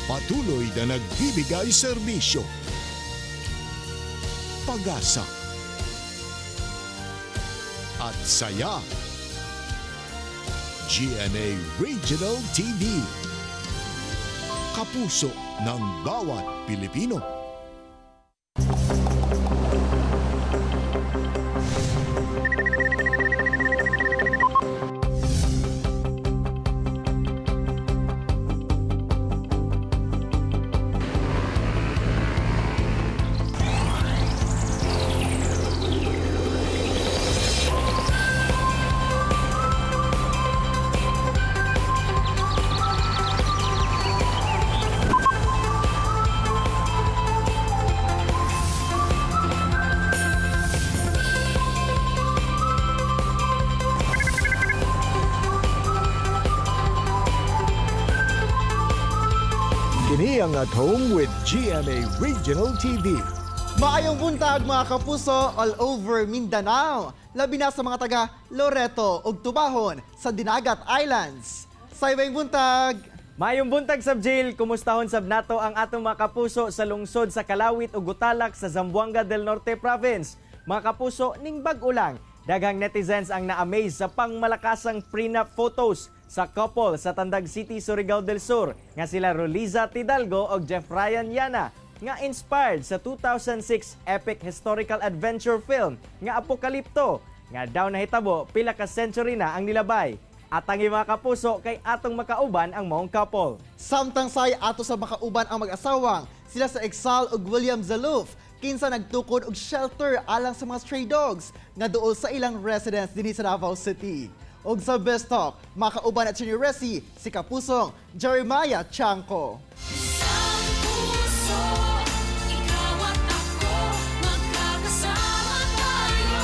Patuloy na nagbibigay serbisyo, pag-asa, at saya. GMA Regional TV. Kapuso ng bawat Pilipino. Kini ang At Home with GMA Regional TV. Maayong buntag, mga kapuso all over Mindanao. Labi na sa mga taga Loreto ug Tubahon sa Dinagat Islands. Saybay buntag! Maayong buntag, Sab Jill, kumustahon sab nato ang atong mga kapuso sa lungsod sa Kalawit ug Gutalac sa Zamboanga del Norte Province. Mga kapuso, ning bag-o lang, daghang netizens ang na-amaze sa pangmalakasang prenup photos sa couple sa Tandag City, Surigao del Sur nga sila Roliza Tidalgo ug Jeff Ryan Yana nga inspired sa 2006 epic historical adventure film nga Apokalipto nga daw nahitabo pila ka century na ang nilabay. At ang mga kapuso kay atong makauban ang maong couple. Samtang say ato sa makauban ang mag-asawang sila sa Exal ug William Zaloof kinsa nagtukod og shelter alang sa mga stray dogs nga duol sa ilang residence dinhi sa Davao City. Ug sa Best Talk, makauban at Senior Resi, si Kapusong Jeremiah Chanco. Isang puso, ikaw at ako, magkakasama tayo.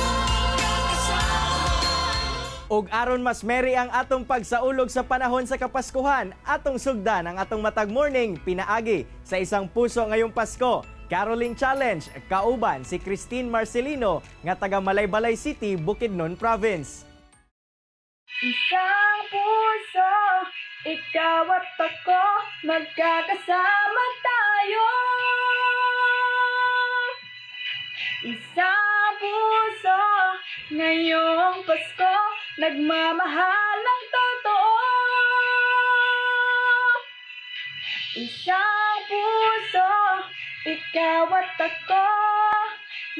Ug aron mas merry ang atong pagsaulog sa panahon sa Kapaskuhan, atong sugdan ang atong matag morning pinaagi sa Isang Puso Ngayong Pasko. Caroling Challenge, kauban si Christine Marcelino nga taga Malaybalay City, Bukidnon Province. Isang puso, ikaw at ako, magkakasama tayo. Isang puso, ngayong Pasko, nagmamahal ng totoo. Isang puso, ikaw at ako,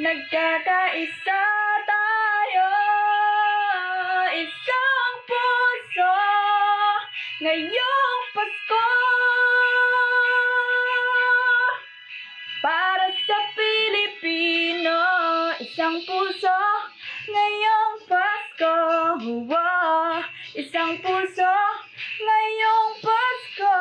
nagkakaisa tayo. Isang puso, ngayong Pasko. Para sa Pilipino, isang puso, ngayong Pasko. Wow, isang puso, ngayong Pasko.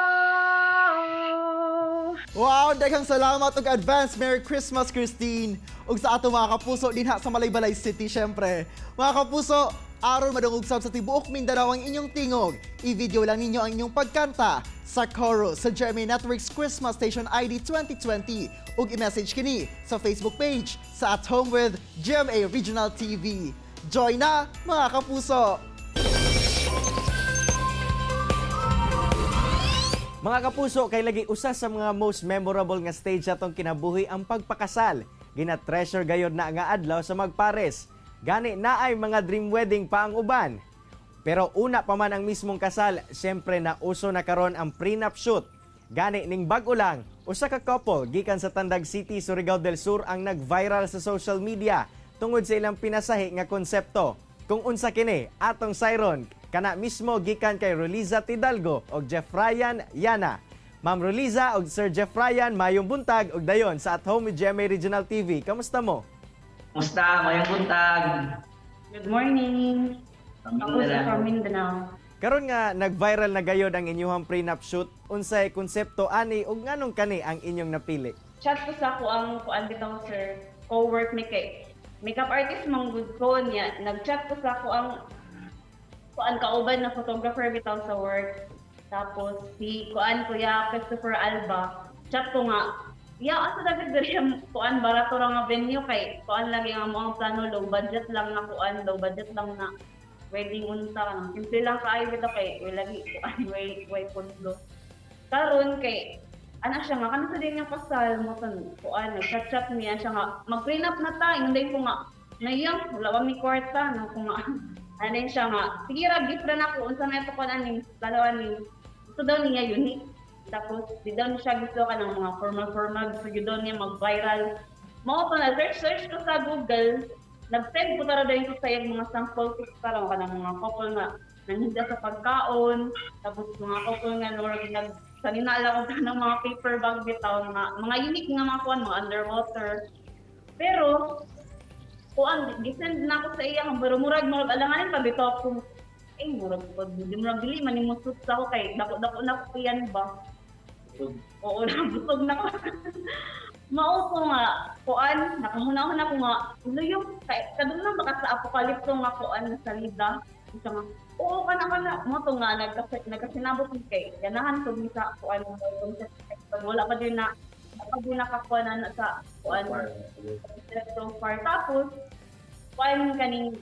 Wow, daghang salamat ug advance Merry Christmas, Christine. Ug sa ato mga kapuso dinha sa Malaybalay City syempre. Mga kapuso, aron madungog sab sa tibuok Mindanao ang inyong tingog. I-video lang ninyo ang inyong pagkanta sa chorus sa GMA Network's Christmas Station ID 2020 ug i-message kini sa Facebook page sa At Home with GMA Regional TV. Join na, mga kapuso! Mga kapuso, kay lagi usa sa mga most memorable nga stage atong kinabuhi ang pagpakasal. Gina-treasure gayod na nga adlaw sa magpares. Gani naay mga dream wedding pa ang uban. Pero una pa man ang mismong kasal, siyempre na uso na karon ang prenup shoot. Gani ning bag-o lang, usa ka couple gikan sa Tandag City, Surigao del Sur ang nag-viral sa social media tungod sa ilang pinasahi nga konsepto. Kung unsa kini, atong siron, kana mismo gikan kay Roliza Tidalgo og Jeff Ryan Yana. Ma'am Roliza og Sir Jeff Ryan, mayong buntag og dayon sa At Home with GMA Regional TV. Kamusta mo? Kumusta? Mayong buntag. Good morning. From Ako sa Mindanao. from Mindanao. Karon nga nag-viral na gayod ang inyuhang prenup shoot, unsay konsepto ani ug nganong kani ang inyong napili? Chat ko sa ako ang kuan bitaw, sir, co-work ni kay makeup artist man gud ko niya. Nag-chat ko sa ako ang kuan kauban na photographer bitaw sa work. Tapos si kuan Kuya Christopher Alba. Chat ko nga, ya asa dagat diri ang kuan barato ra nga venue kay kuan lagi nga mo ang plano, low budget lang na kuan, low budget lang na wedding unta kanang simple lang kaayo bitaw kay wala lagi kuan way way pondo. Karon kay Ana siya nga, kanang sa din yung kasal mo tan kuan, nag-chat-chat niya siya nga, mag-prenup na ta, inday ko nga, nayang, wala pa mi kwarta, no ko nga. Ano yun siya nga, sige ra, gift ra na ako, unsa na ito kuan aning, lalo aning, gusto daw niya unique. Tapos, di daw niya siya gusto ka ng mga formal-formal, gusto gyud daw niya mag-viral. Mao pa na, search-search ko sa Google, nag-send ko tara dayon ko sa iyang mga sample pics para ka ng mga couple nga nanghinda sa pagkaon, tapos mga couple nga nurag nag sanina lang og ng mga paper bag bitaw, mga unique nga mga kuan, mga underwater. Pero kuan gisend na ako sa iya pero murag murag alanganin pa bitaw kung eh murag pag di murag dili man nimo suit sa ako kay dako-dako na ko yan ba. Oo, nabusog na ko. Mao ko nga, kuan, nakahuna-huna ko nga, ano yung, kadunang baka sa apokalipto nga kuan na salida. Isa nga, oo ka na ka na, mo to nga, nagkasinabot ko kay, ganahan ko mi sa kuan, wala pa din na, wala pa din nakakuan na sa kuan, so far. Tapos, kuan kaning,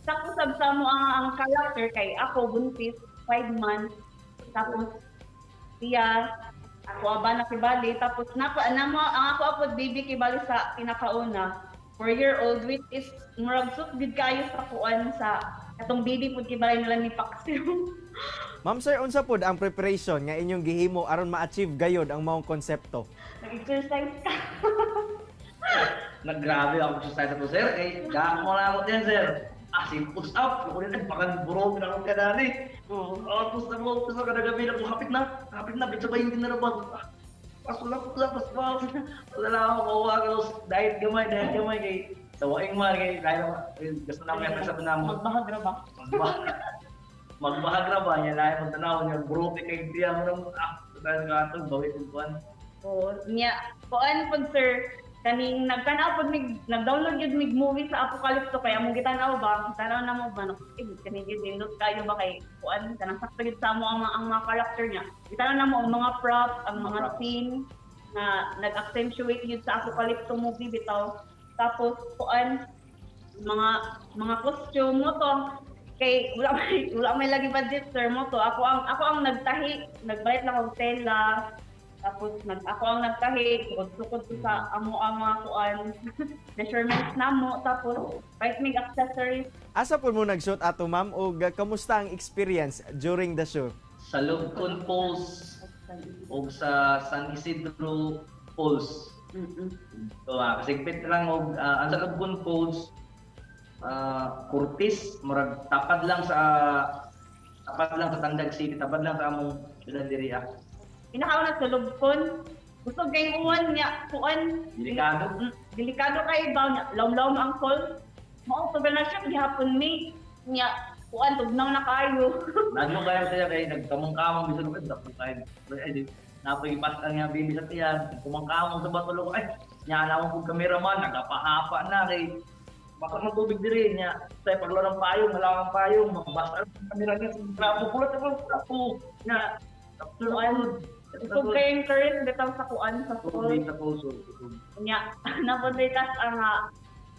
sakto sab sa mo ang character kay ako buntis 5 months, tapos siya ako aba na kibali, tapos nako na mo ang ako ako baby kibali sa pinakauna 4-year-old, which is murag suit gid kayo sa kuan sa atong baby pud kibali nila ni Paxio. Ma'am sir, unsa pod ang preparation nga inyong gihimo aron ma-achieve gayod ang maong konsepto? Nag-exercise ka. Naggrabe ako exercise ako, sir. Kay dako na ako din, sir. Ah, si push up. Ako din, parang buro na ako kadani. Oo. Oh, push up kada gabi na hapit na. Hapit na, bitsa ba hindi na rabag. Ah, paso lang, lang, pas pa. Wala lang ako kuha ko diet gamay, diet gamay kay sa waing man kay dahil gusto na mo sa namo. Magbahag ra ba? Magbahag. Magbahag ra ba niya lahi magtanaw niya buro kay diya mo nang ah dahil nga ato bawi kung kuan. Oo, niya kuan pud sir, kaning nagtanaw pud mig nag-download gyud mig movie sa Apocalypto kay among gitanaw ba, tanaw na mo ba no, eh kani gyud nindot kayo ba kay kuan kanang sakto gyud sa amo ang mga character niya. Gitanaw na mo ang mga props, ang mga Props. scene na nag-accentuate gyud sa Apocalypto movie bitaw. Tapos kuan mga costume mo to kay wala may lagi budget sir mo to ako ang nagtahi, nagbayad lang og tela, tapos ako ang nagtahi, sukod-sukod ko sa amo ang mga kuan measurements namo, tapos kahit may accessories. Asa pod mo nag-shoot ato, ma'am, ug kamusta ang experience during the shoot? Sa Lugcon Falls o sa San Isidro Falls. So, kasigpit lang og ang sa Lugcon Falls Cortes, murag tapat lang sa Tandag City, tapat lang sa among sila diri ah. Pinakauna sa Lugcon, gusto kay uwan niya kuan. Delikado. Delikado kay ba niya lawm-lawm ang falls mao to na siya gihapon mi niya kuan tugnaw na kayo. Nagno kayo siya kay nagkamong-kamong bisan ko dapon kayo. Ay di napagipas ang nga baby sa tiyan, kumangkamong sa bato ay nya na akong cameraman nagapahapa na kay baka matubig diri niya sa paglo ng payong, malawang payong, mabasa ang camera niya sa trapo pulat ako trapo niya. Kuan busog kayong current bitaw sa kuan sa falls. Tubig sa puso. Nya napunta tas ang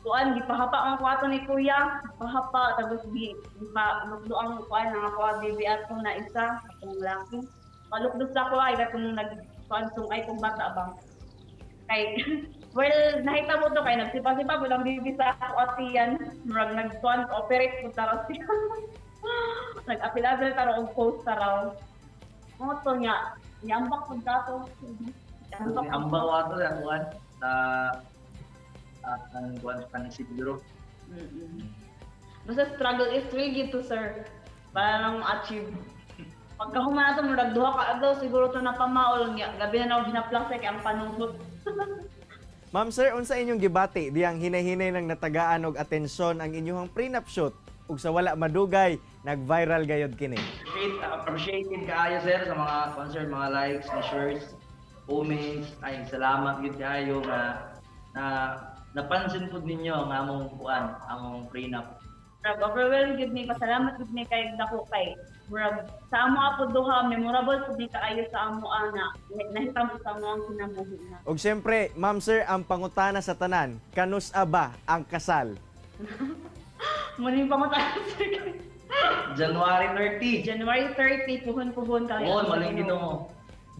kuan gipahapa ang kwarto ni kuya, pahapa, tapos gi gipa lukdo ang kuan ang ako baby atong na isa atong laki palukdo sa ako ay katong nag kuan sungay kong bata ba kay well nahita mo to kay nagsipa-sipa ko lang baby sa ako atiyan, murag nagkuan operate ko taraw siya, nag-apil-apil taraw og post taraw mo to nya niambak pud dato. Niambak pud. Ambang wato sa kuan sa ang kuan sa San Isidro. Basta struggle is real gito sir. Para lang achieve. Pagka humana to murag duha ka adlaw siguro to napamaol niya. Gabi na ako ginaplasa kay ang panungot. Ma'am sir, unsa inyong gibati diyang hinay-hinay nang natagaan og atensyon ang inyong prenup shoot ug sa wala madugay nag-viral gayod kini? Appreciated kaayo sir sa mga concert, mga likes, mga shares, comments. Ay salamat gyud kaayo nga na napansin pud ninyo ang among kuan, among prenup. Murag overwhelmed gyud mi, pasalamat gyud mi kay dako kay murag sa amo po duha memorable pud ni kaayo sa amo na nahitabo sa amo ang kinabuhi na. Ug siyempre, ma'am sir, ang pangutana sa tanan, kanus-a ba ang kasal? Muna yung pangutana sir. January 30. January 30, puhon-puhon kayo. Oo, maling Ginoo.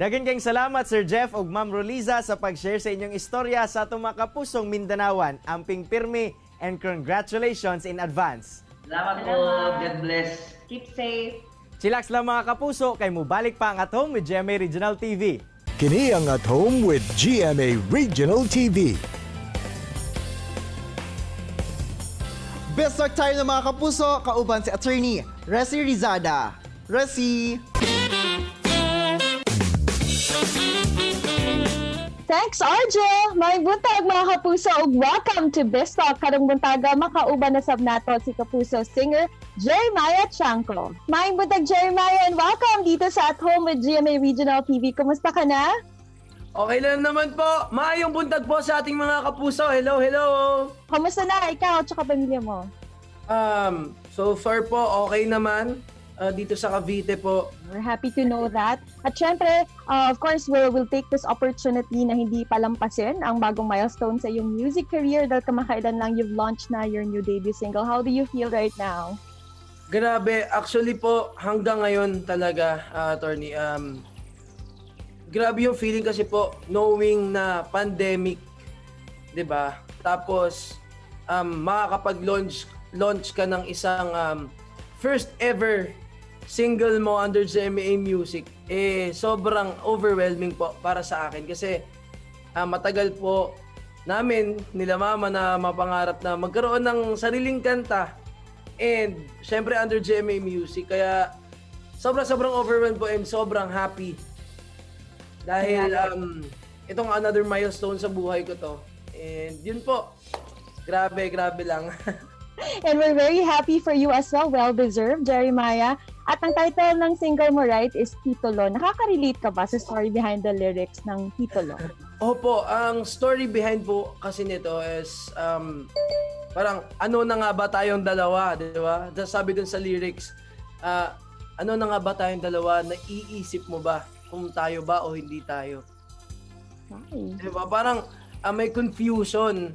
Daghan kayong salamat, Sir Jeff ug Ma'am Roliza, sa pag-share sa inyong istorya sa atong mga kapusong Mindanawan. Amping pirmi and congratulations in advance. Salamat po. God bless. Keep safe. Chillax lang, mga kapuso, kay mubalik pa ang At Home with GMA Regional TV. Kini ang At Home with GMA Regional TV. Best talk tayo ng mga kapuso, kauban si Attorney Resi Rizada. Resi! Thanks, RJ! May buntag, mga kapuso, ug welcome to Best Talk. Karong buntaga, makauban na sab nato si kapuso singer Jeremiah Chanco. May buntag, Jeremiah, and welcome dito sa At Home with GMA Regional TV. Kumusta ka na? Okay lang naman po. Maayong buntag po sa ating mga kapuso. Hello, hello. Kumusta na ikaw at saka pamilya mo? So far po, okay naman. Dito sa Cavite po. We're happy to know that. At syempre, of course, we'll take this opportunity na hindi palampasin ang bagong milestone sa iyong music career dahil kamakailan lang you've launched na your new debut single. How do you feel right now? Grabe, actually po, hanggang ngayon talaga, attorney, grabe yung feeling kasi po, knowing na pandemic, 'di ba? Tapos, makakapag-launch launch ka ng isang first ever single mo under GMA Music, eh, sobrang overwhelming po para sa akin kasi matagal po namin nila mama na mapangarap na magkaroon ng sariling kanta and syempre under GMA Music, kaya sobrang sobrang overwhelmed po and sobrang happy dahil itong another milestone sa buhay ko to, and yun po, grabe, grabe lang. And we're very happy for you as well. Well-deserved, Jeremiah. At ang title ng single mo, right, is Titulo. Nakaka-relate ka ba sa story behind the lyrics ng Titulo? Opo, ang story behind po kasi nito is parang ano na nga ba tayong dalawa, di ba? Tas sabi dun sa lyrics, ano na nga ba tayong dalawa, naiisip mo ba kung tayo ba o hindi tayo? Ay. Di ba? Parang may confusion.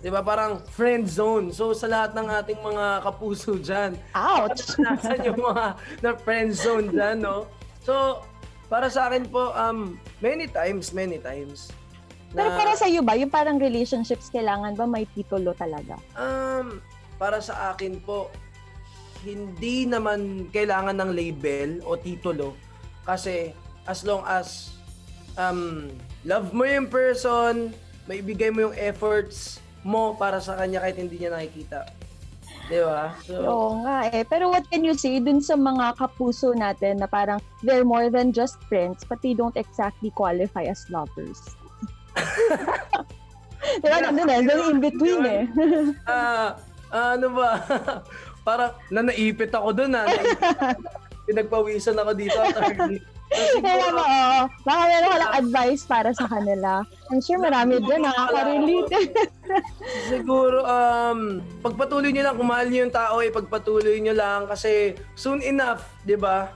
Di ba? Parang friend zone. So sa lahat ng ating mga kapuso dyan, Ouch! nasaan yung mga na friend zone dyan, no? So, para sa akin po, many times, many times. Pero para sa iyo ba, yung parang relationships, kailangan ba may titulo talaga? Para sa akin po, hindi naman kailangan ng label o titulo kasi as long as love mo yung person, maibigay mo yung efforts mo para sa kanya kahit hindi niya nakikita. Di ba? So, Oo nga eh. Pero what can you say dun sa mga kapuso natin na parang they're more than just friends but they don't exactly qualify as lovers? Diba? Nandun eh. Nandun in between eh. Ano ba? Parang nanaipit ako dun ah. Naipit ako. Pinagpawisan ako dito, attorney. So, Kaya siguro, oo. Baka meron ka lang advice para sa kanila. I'm sure marami dyan nakaka-relate. Siguro, pagpatuloy nyo lang, kung mahal nyo yung tao, eh, pagpatuloy nyo lang kasi soon enough, di ba?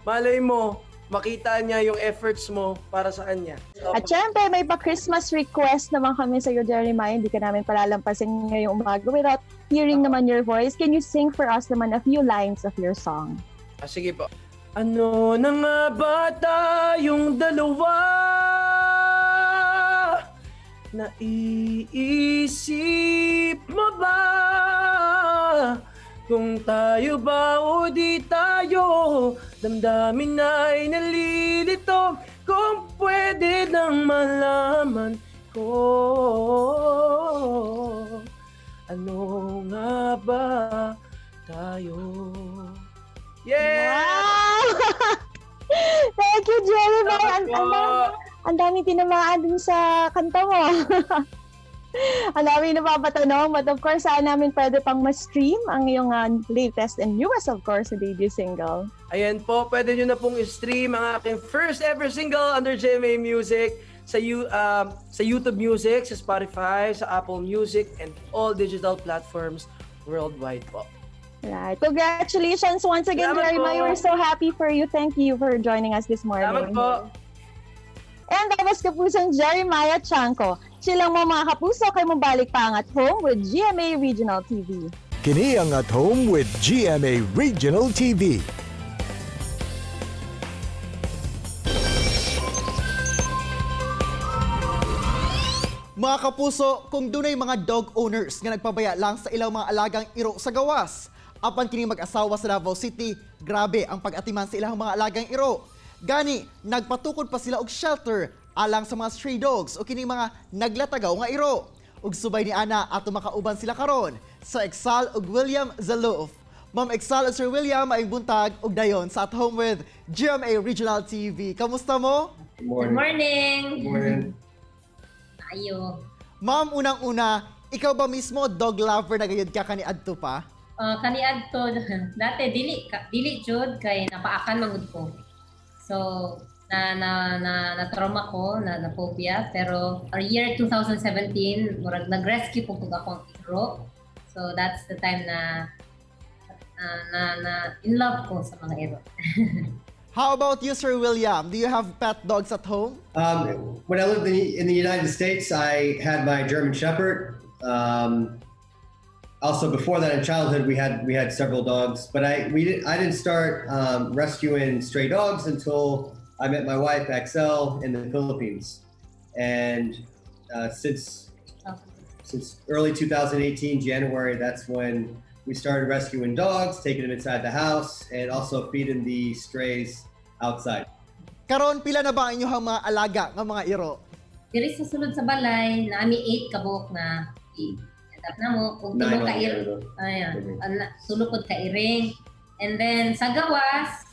Malay mo, makita niya yung efforts mo para sa kanya. So, At syempre, may pa-Christmas request naman kami sa iyo, Jeremiah. Hindi ka namin palalampasin ngayong umaga without hearing naman your voice. Can you sing for us naman a few lines of your song? Sige po. Ano na nga ba tayong dalawa? Naiisip mo ba kung tayo ba o di tayo? Damdamin ay nalilito. Kung pwede lang malaman ko, ano nga ba tayo? Yeah! Wow! Thank you, Jeremiah. Salamat Ang, po. ang daming tinamaan dun sa kanta mo. Ang daming napapatanong. But of course, saan namin pwede pang ma-stream ang iyong latest and newest, of course, debut single? Ayan po, pwede nyo na pong stream ang aking first ever single under GMA Music sa YouTube Music, sa Spotify, sa Apple Music, and all digital platforms worldwide po. Right. Congratulations once again, Salamat Jeremiah. po. We're so happy for you. Thank you for joining us this morning. Salamat po. And that was Kapusong Jeremiah Chanco. Chill lang mo, mga kapuso, kay mobalik pa ang At Home with GMA Regional TV. Kini ang At Home with GMA Regional TV. Mga kapuso, kung dunay mga dog owners nga nagpabaya lang sa ilang mga alagang iro sa gawas, apan kini mag-asawa sa Davao City, grabe ang pag-atiman sa ilang mga alagang iro. Gani, nagpatukod pa sila og shelter alang sa mga stray dogs o kini mga naglatagaw nga iro. Ug subay ni ana ato makauban sila karon sa Exal ug William Zaloof. Ma'am Exal ug Sir William, maayong buntag ug dayon sa At Home with GMA Regional TV. Kamusta mo? Good morning. Good morning. Good morning. Ayo. Ma'am, unang-una, ikaw ba mismo dog lover na gayud ka kaniadto pa? Kaniadto dati dili dili jud kay napaakan man gud ko. So na na na, na trauma ko na na phobia, pero our year 2017 murag nag-rescue po pug akong iro. So that's the time na na, na in love ko sa mga iro. How about you, Sir William? Do you have pet dogs at home? When I lived in the United States, I had my German Shepherd. Also, before that, in childhood, we had several dogs. But I didn't start rescuing stray dogs until I met my wife Axel in the Philippines, and since early 2018 January, that's when we started rescuing dogs, taking them inside the house, and also feeding the strays outside. Karon pila na ba ang inyong mga alaga nga mga iro? Diri sa sulod sa balay, naa mi 8 ka buok nga i-adapt na mo ug tulo Nine ka iro. altogether. Ayan, tulo pod ka iring. And then sa gawas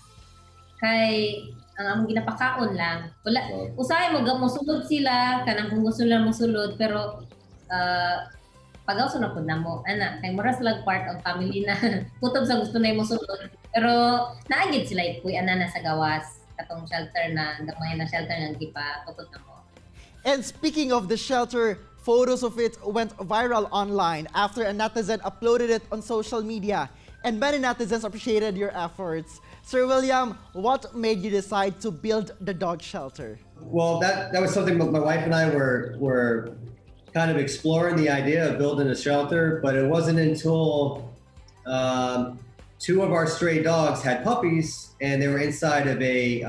kay ang among ginapakaon lang. Wala usahay mo mosulod sila kanang kung gusto nila mosulod, pero pagaw na pud namo ana kay mura sila part of family na kutob sa gusto na mosulod, pero naa gyud sila ipuy ana na sa gawas katong shelter na gamay na shelter nga gipatukod namo. And speaking of the shelter, photos of it went viral online after a netizen uploaded it on social media. And many netizens appreciated your efforts. Sir William, what made you decide to build the dog shelter? Well, that was something my wife and I were kind of exploring, the idea of building a shelter, but it wasn't until two of our stray dogs had puppies and they were inside of a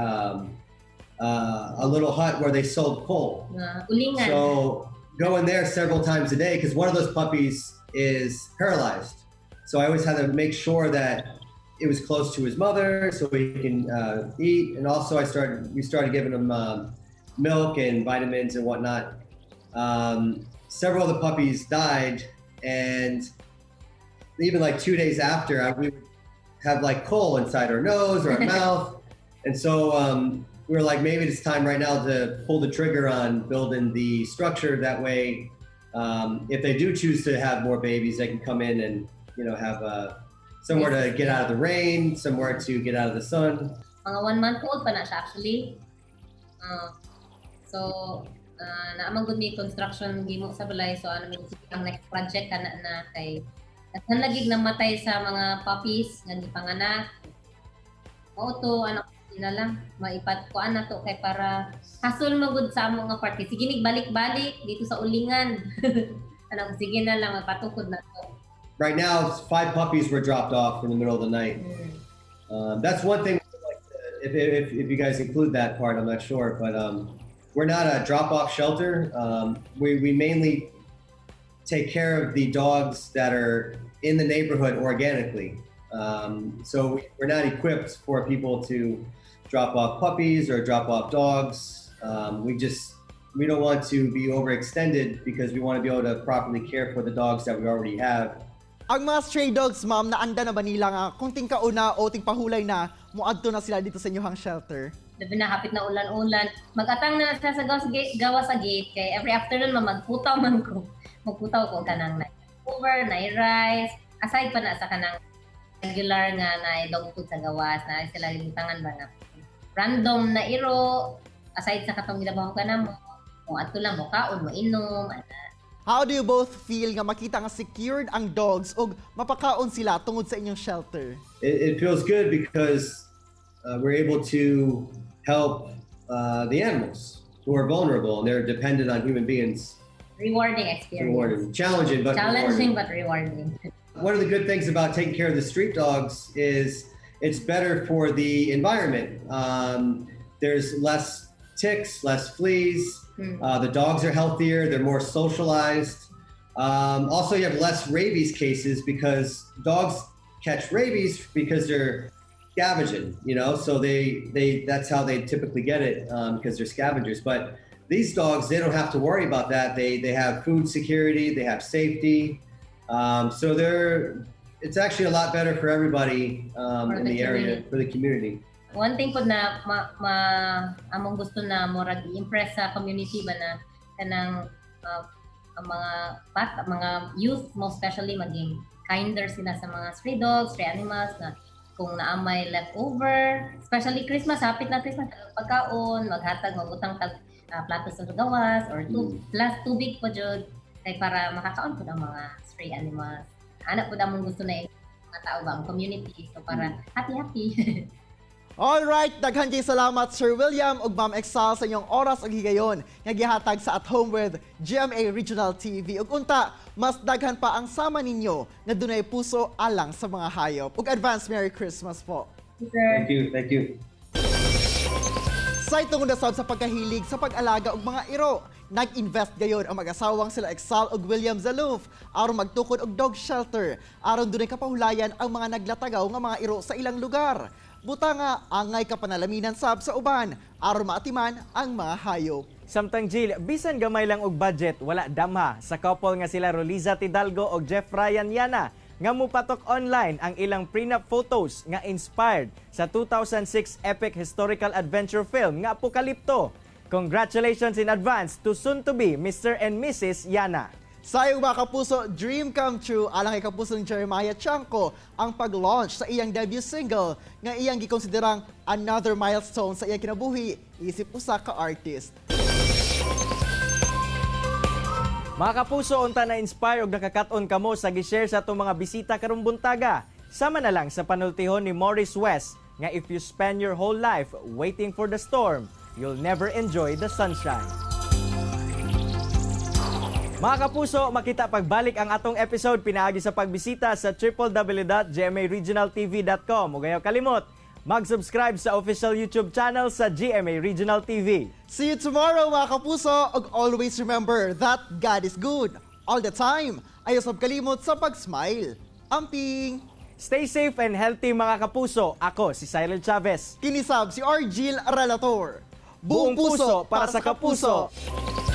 little hut where they sold coal. Nga ulingan. So going there several times a day because one of those puppies is paralyzed. So I always had to make sure that it was close to his mother so he can eat. And also I started we started giving him milk and vitamins and whatnot. Several of the puppies died, and even like 2 days after, we would have like coal inside our nose or our mouth. And so we were like, maybe it's time right now to pull the trigger on building the structure. That way, if they do choose to have more babies, they can come in and have somewhere to get out of the rain, somewhere to get out of the sun. Mga 1 month old pa na siya actually. So, naa man gud mi construction gimo sa balay, so ano mi ang next project kana na kay daghan lagi namatay sa mga puppies nga gipanganak. Mao to, ano sila lang maipat kuan na to kay para hasol magud sa amo nga party. Sige nig balik-balik dito sa ulingan. Ano, sige na lang magpatukod na to. Right now, five puppies were dropped off in the middle of the night. That's one thing. Like, if you guys include that part, I'm not sure, but we're not a drop-off shelter. We mainly take care of the dogs that are in the neighborhood organically. So we're not equipped for people to drop off puppies or drop off dogs. We don't want to be overextended because we want to be able to properly care for the dogs that we already have. Ang mga stray dogs, ma'am, naanda na ba nila nga kung tingkauna o tingpahulay na, muadto na sila dito sa inyong shelter? Labi na hapit na ulan-ulan. Mag-atang na sila sa gawas sa gate kay every afternoon ma magputaw man ko. Magputaw ko kanang na over, na rice, aside pa na sa kanang regular nga na dog food sa gawas na sila gibutangan ba nga random na iro aside sa katong gilabaho ka na mo mo adto lang mo kaon mo inom ana. How do you both feel nga makita nga secured ang dogs ug mapakaon sila tungod sa inyong shelter? It feels good because we're able to help the animals who are vulnerable and they're dependent on human beings. Rewarding experience. Rewarding, challenging, but challenging rewarding. But rewarding. One of the good things about taking care of the street dogs is it's better for the environment. There's less ticks, less fleas. The dogs are healthier, they're more socialized. Also, you have less rabies cases because dogs catch rabies because they're scavenging. So they that's how they typically get it because they're scavengers. But these dogs, they don't have to worry about that. They have food security, they have safety. So they're it's actually a lot better for everybody For in the the area, community. for the community. One thing pod na ma among gusto na murag i-impress sa community ba na kanang ang mga mga youth most especially, maging kinder sila sa mga stray dogs, stray animals, na kung naa may leftover, especially Christmas, hapit na Christmas, pagkaon, maghatag, magbutang tag plato sa gawas or plus tubig po jud kay para makakaon pud ang mga stray animals. Ana pud among gusto na mga tao ba, ang community, so para happy happy. Alright, daghan kay salamat, Sir William ug Ma'am Exal, sa inyong oras ug higayon nga gihatag sa At Home with GMA Regional TV. Ug unta, mas daghan pa ang sama ninyo nga dunay puso alang sa mga hayop. Ug advance Merry Christmas po. Thank you, thank you. Sa tungod na sab sa pagkahilig sa pag-alaga og mga iro, nag-invest gayon ang mag-asawang sila Exal ug William Zaloof aron magtukod og dog shelter aron dunay kapahulayan ang mga naglatagaw nga mga iro sa ilang lugar. Buta nga angay kapanalaminan sab sa uban aron maatiman ang mga hayop. Samtang Jill, bisan gamay lang og budget, wala damha sa couple nga sila Roliza Tidalgo og Jeff Ryan Yana nga mupatok online ang ilang prenup photos nga inspired sa 2006 epic historical adventure film nga Apocalypto. Congratulations in advance to soon-to-be Mr. and Mrs. Yana. Sayong, mga kapuso, dream come true alang kay kapuso ni Jeremiah Chanco ang pag-launch sa iyang debut single nga iyang gikonsiderang another milestone sa iyang kinabuhi isip usa ka artist. Mga kapuso, unta na inspire og nakakat-on kamo sa gi-share sa atong mga bisita karong buntaga. Sama na lang sa panultihon ni Morris West nga if you spend your whole life waiting for the storm, you'll never enjoy the sunshine. Mga kapuso, makita pagbalik ang atong episode pinaagi sa pagbisita sa www.gmaregionaltv.com. Ug ayaw kalimot, mag-subscribe sa official YouTube channel sa GMA Regional TV. See you tomorrow, mga kapuso, ug always remember that God is good all the time. Ayaw sab kalimot sa pag-smile. Amping! Stay safe and healthy, mga kapuso. Ako si Cyril Chavez. Kini sab si Argil Relator. Buong puso para sa kapuso. Kapuso.